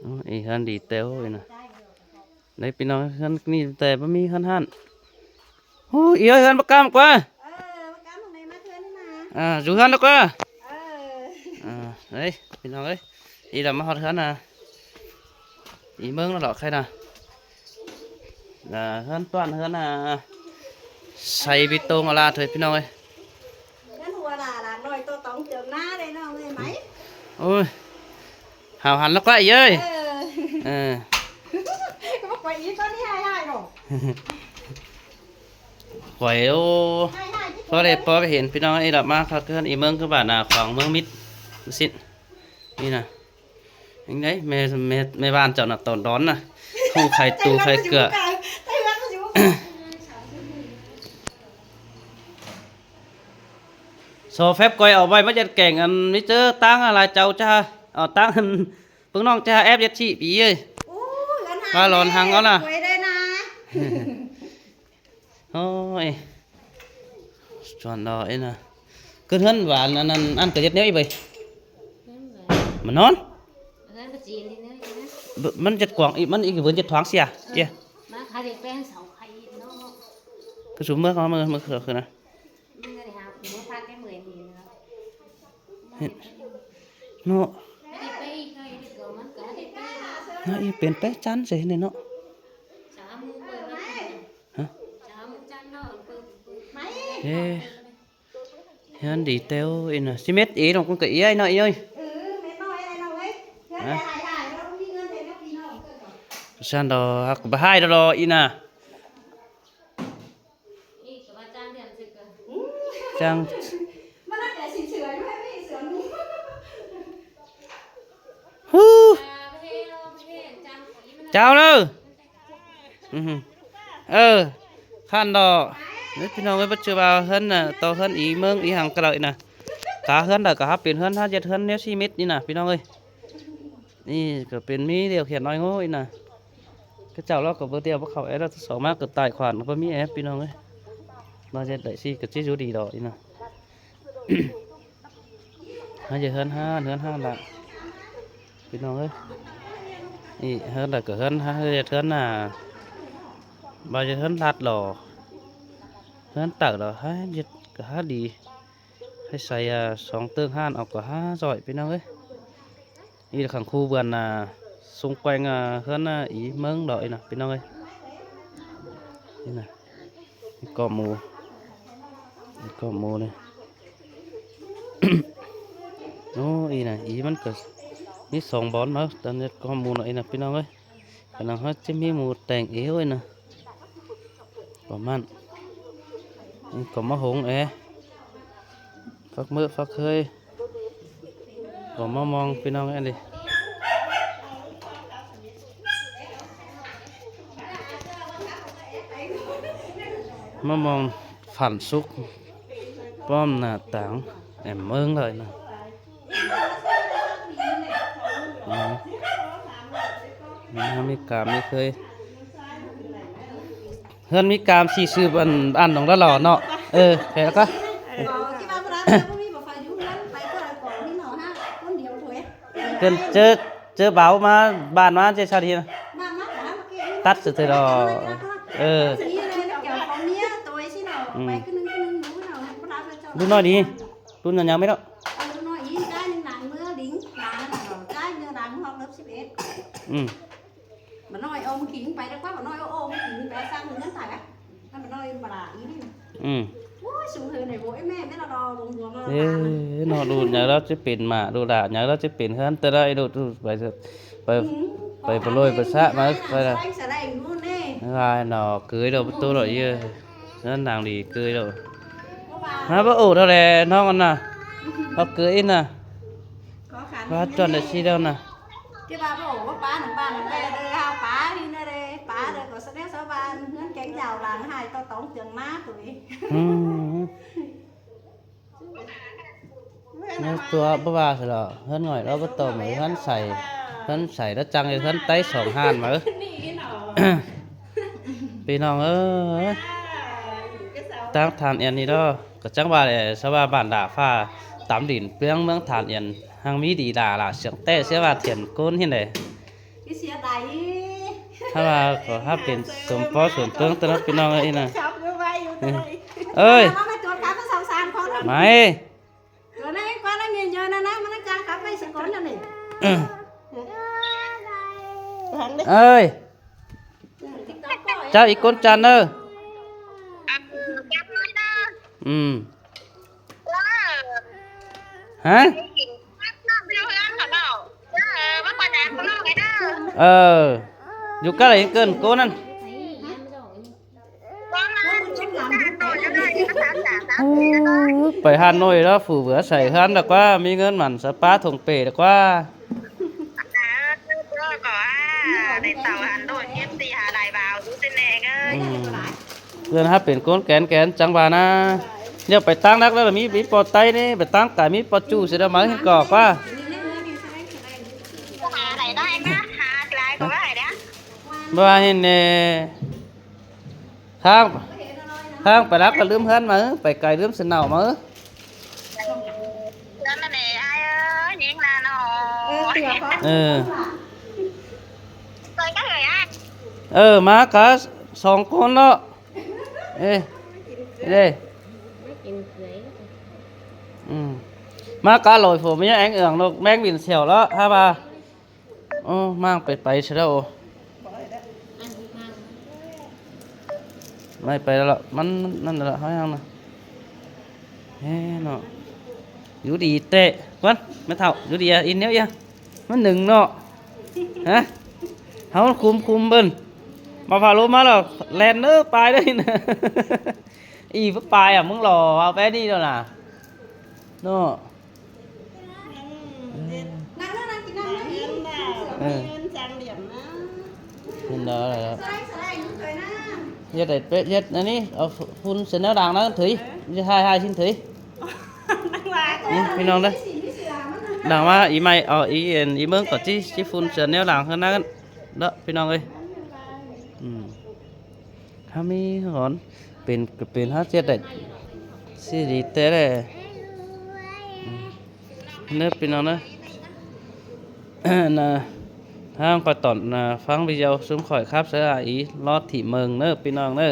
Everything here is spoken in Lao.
ໂອ້ ເອີ ເຮືອນດີແຕ່ ໂອ້ຍນະ ເດ້ພີ່ນ້ອງ ເຮືອນນີ້ແຕ່ບໍ່ມີເຮືອນຮ້ານ. ໂອ້ ອີເອີຍ ເຮືອນບັກກ້າມກວ່າ ເອີ ບັກກ້າມທາງໃດມາເຮືອນນີ້ນະ ອ່າ ຢູ່ເຮືອນດອກກວ່າ ເອີ ອ່າ ເອີຍ ພີ່ນ້ອງເອີຍ ອີລະມາຮອດເຮືອນນະ ອີເມືອງແລ້ວເນາະ ໃຄນະ ອ່າ ເຮືອນຕ້ອນ ເຮືອນ ອ່າ ໄຊບີໂຕງອາລາດເອີຍ ພີ່ນ້ອງເອີຍ. ເຮືອນຫົວຫຼ້າຫຼາກນ້ອຍໂຕຕອງເຈີງໜ້າເດ້ນ້ອງເອີຍໄໝ. ໂອ້ຍ ຫາວຫັນແລ້ວກວ່າອີເອີຍ ເອີ ເອີ ກໍບໍ່ກວ່າອີຕອນນີ້ຫາຍໆດອກ ຂ້ອຍ ໂອ້ ຫາຍໆ ພໍໄດ້ພໍໄປເຫັນພີ່ນ້ອງເອີຍ ລະມາຄັກເຮືອນອີເມືອງຄືບ້ານນາຂອງເມືອງມິດຊິ ນີ້ນະ ຍັງໄດ ແມ່ ແມ່ ແມ່ບ້ານເຈົ້ານະ ຕອນດອນນະ ຮູ້ໄຂຕູໄຂເກືອ ໂຊແຟັບ ຂ້ອຍເອົາໄວ້ມາເຮັດແກງ ອັນມີເຈີຕາງຫຼາຍເຈົ້າຈ້າ ເອົາຕາງ ເບິ່ງນ້ອງຈ້າ ແອບເຮັດຊີບອີເອີຍ ໂອ້ຍ ວ່າຫຼອນຫັງເອົານະ ໂອ້ຍ ສ່ວນດອກເອີຍນະ ເກີດເຮືອນຫວານ ອັນນັ້ນ ອັນກໍເຮັດແນວອີເວີຍ ມັນນອນ ເຮືອນປະຈີນນີ້ນະ ມັນເຈັດກວາງອີ ມັນອີກເບິ່ງເຈັດທວາງເສຍ ເອີ ເອີຍ ມາຂາຍເດັກແປງເສົາໄຂ່ເນາະ ຄືຊຸມເມືອເຂົາ ເມືອ ເມືອຄືນະ ເນາະ ເນາະ ອີເປັນແປະຈັນເສຍນີ້ເນາະ ຮະ ເອີ ເຮືອນດີແຕ່ວອີນະ ຊິເມັດເອນ້ອງ ກະເອຍເນາະ ເອຍ ເອີ ເມັດນ້ອຍໄອ້ນ້ອງເອີຍ ເຮືອນຫຼາຍໆ ເຮົາມີເງິນເຮັດກັບພີ່ນ້ອງເກີດ ຊັ້ນດອກ ບໍ່ຮ້າຍດອກອີນະ ຈ້າງ ມັນແຕ່ຊິເສືອຢູ່ໃຫ້ມີເສືອໜຸ່ມ ຫູ ເຈົ້າເດີ ອື ເອີ ຄັນດອກ ເອີ ພີ່ນ້ອງເອີຍ ບໍ່ຈື່ວ່າເຮືອນນະ ຕໍ່ເຮືອນອີເມືອງອີຫຍັງກໍໄດ້ນະ ກະເຮືອນໃດກໍຫາເປັນເຮືອນ ຫາເຮັດເຮືອນແນວຊີວິດນີ້ນະ ພີ່ນ້ອງເອີຍ ນີ້ກໍເປັນມີດຽວຂຽນນ້ອຍໂງ່ອີນະ ເຂົາເຈົ້າລາວກໍບໍ່ດຽວບໍ່ເຂົ້າແອ ລາວສອງມາກໍຕາຍຂວານ ບໍ່ມີແອ ພີ່ນ້ອງເອີຍ ວ່າເຮັດໄດ້ຊິກໍຊິຢູ່ດີດອກອີນະ ຫາເຮັດເຮືອນຮ້ານ ເຮືອນຮ້ານລະ ພີ່ນ້ອງເອີຍ ນີ້ເຮືອນລະກໍເຮືອນ ຫາເຮັດເຮືອນນາ ວ່າເຮັດເຮືອນລັດຫຼໍ ເຮືອນເຕົາຫຼໍ ຫາເຮັດກໍຫາດີ ໃຫ້ໃສ່ ອ່າ ສອງເຕີງຮ້ານອອກກໍຫາຊ່ອຍ ພີ່ນ້ອງເອີຍ. ອີ່ຄັງຄູເບືອນນາ ຊຸງແກວ່ງ ອ່າ ເຮືອນນາ ອີເມືອງດອກອີ່ນະ ພີ່ນ້ອງເອີຍ. ນີ້ນະ ນີ້ກອບໝູ ນີ້ກອບໝູນີ້. ໂອ້ ອີ່ນະ ອີມັນກໍມີສອງບ່ອນເນາະ ຕອນນີ້ກອບໝູເນາະ ອີ່ນະ ພີ່ນ້ອງເອີຍ. ກຳລັງເຮົາຈະມີໝູແຕ່ງເອວນະ ປະມານນີ້ ກໍມາຫົງແອ ຝັກເໝີ່ຝັກເຄີຍ ກໍມາມອງ ພີ່ນ້ອງເອີຍ ອັນນີ້ ມາມອງຝັນສຸກ ປ້ອມໜ້າຕ່າງແອມເມືອງເລີຍນະ. ອືມ ມີກາມມີເຄີຍ ເຮືອນມີກາມຊິຊື່ ອັນ ອັນໜອງລະຫຼໍເນາະ. ເອີ ແລ້ວກໍ ເພິ່ນເຈີ ເຈີບ່າວມາ ບ້ານມາເຈຊາດີນະ ຕັດສະເຕີດອກ. ເອີ ອືມ ລຸ້ນນ້ອຍນີ້ ລຸ້ນຍາວໆແມ່ນເນາະ. ເອີ ໜ້ອຍອີກ ຈ່າຍໜຶ່ງຫຼັງເມືອລິງ ຫຼານນັ້ນເນາະ ຈ່າຍເມືອຫຼັງຮອບເລີບສິບເອັດ. ອືມ ບັກນ້ອຍເອົາມາກິນໄປແລ້ວ ບັກນ້ອຍເອົາອອກມາກິນໄປ ສ້າງເຮືອນໄປ ມັນບັກນ້ອຍບໍ່ຫຼາອີນີ້. ອືມ ໂອ້ຍ ສູງເຮີນໄດ້ບໍ່ ເອີຍ ແມ່ ແມ່ລະລໍລົງຫົວມາ ເອີ ເນາະ ລູກໃຫຍ່ແລ້ວຈະເປັນໝາ ລູກຫຼານໃຫຍ່ແລ້ວຈະເປັນເຮືອນແຕ່ລະ ໄອ້ລູກໄປ ໄປ ອືມ ໄປປະໂລຍປະສະມາ ໄປລະ ຫຼາຍເນາະ ເກີຍດອກປະຕູດອກ ເອີ ເຮືອນຫຼັງດີເກີຍດອກ. ມາບໍ່ໂອເທົ່າແລນ້ອງອັນນະ ເອົາເກີຍອີກນະ ວ່າຈອນໄດ້ຊີແລ້ວນະ ທີ່ວ່າບໍ່ໂອ ວ່າປ້ານຳປ້ານຳແມ່ເດີ ເຮົາປ້ານີ້ນະເດ້ ປ້າເດີກໍສະແນວຊາວບ້ານ ເຮືອນແກງເຈົ້າຫຼັງຫາຍຕໍ່ຕອງເຈືອງມາໂຕນີ້. ອືມ ແລ້ວຕົວບໍ່ວ່າຊະດອກ ເຮືອນຫງອຍລາວບໍ່ຕ້ອງ ເຮືອນໃສ ເຮືອນໃສລາວຈັ່ງ ເຮືອນໄຕ້ສອງຮ້ານມາ. ພີ່ນ້ອງເອີຍ ທາງທ່ານແອນນີ້ເນາະ ກໍຈັ່ງວ່າແຫຼະ ຊາວບ້ານບ້ານດາຟ້າຕຳດິນ ເມືອງ ເມືອງທ່ານແອນ ຮັ່ງມີດີຫຼ້າຫຼ້າ ສຽງແຕ້ເສຍວ່າທຽນໂກນຫັ້ນແຫຼະ. ເສຍດາຍ ຖ້າວ່າຂໍຮັບເປັນສົມພໍສົມເພິ່ງຕົວະພີ່ນ້ອງເອີຍນະ. ເອີຍ ມາເອີຍ ຕົວນັ້ນກວ່ານັ້ນເງິນເຍອະນະນະ ມັນຈາງກັບໄປສະກ່ອນນະນີ້. ເອີຍ ເຈົ້າອີກຄົນຈັນເດີ. ອືມ ຮະ ເອີ ຢູ່ໃກ້ເກີນໂກນັ້ນ. ໂອ້ ໄປຫາໜ້ອຍແລ້ວ ຟູເບືອໃສ່ເຮືອນດອກວ່າ ມີເງິນໝັນສະປາຖົງເປດອກວ່າ. ອືມ ເພື່ອນຮັບເປັນຄົນແກນແກນຈັງຫວານະ. ດຽວໄປຕັ້ງນັກແລ້ວ ມີ ມີປອໄຕນີ້ ໄປຕັ້ງກາຍມີປອຈູ່ເສຍດອກ ມາເຫັນກອກວ່າ ບໍ່ວ່າເຫັນແນ່ ທາງ ທາງໄປລັກກໍລືມເຮືອນມາ ໄປໄກລືມສະເນົາມາ. ເອີ ເອີ ມາກະສອງຄົນເນາະ. ເອີ ເດ້ ອືມ ມາກະລອຍຜົມ ມີຫຍັງແອງເອືອງ ນົກແມງບິນແຊວເນາະ ຖ້າວ່າ ໂອ້ ມ້າງໄປໄປຊະແລ້ວ. ໂອ້ ໄປໄປແລ້ວ ມັນ ມັນນັ້ນລະ ເຮົາຍັງນະ ເອີເນາະ. ຢູ່ດີແທ້ກ່ອນແມ່ເຖົ້າ ຢູ່ດີ ອີແນວອີ ມັນໜຶ່ງເນາະ ຮະ ເຮົາຄຸມ ຄຸມເບິ່ງ ມາພາລົມມາແລ້ວ ແລ່ນເດີ ປາຍເດີ ອີ ປາຍອະ ມຶງຫຼໍ່ເອົາໄປນີ້ໂດນນະ ເນາະ. ເອີ ເຫັນແລ້ວ ເຮັດໄດ້ເປັດ ເຮັດອັນນີ້ ເອົາຝຸ່ນໃສ່ແນວດາງນັ້ນເຖິຍ ເອີ ຢ່າຖ່າຍ ຖ່າຍຊິນເຖິຍ. ນີ້ພີ່ນ້ອງເດີ ດາງວ່າອີໃໝ່ ເອົາອີອັນ ອີເບິ່ງກ່ອນ ຊິຝຸ່ນໃສ່ແນວດາງເຮືອນນັ້ນເນາະ ພີ່ນ້ອງເອີຍ. ອືມ ຖ້າມີຫອນ ເປັນ ເປັນ ເຮົາເຮັດໄດ້ ຊິດີແທ້ແຫຼະ ເດີພີ່ນ້ອງເດີ. ນະ ທາງຂ້ອຍຕອນນະ ຟັງວິດີໂອຊຸມຂ້ອຍຂັບໃສ່ອາອີ ລໍຖີບເບິ່ງເດີພີ່ນ້ອງເດີ.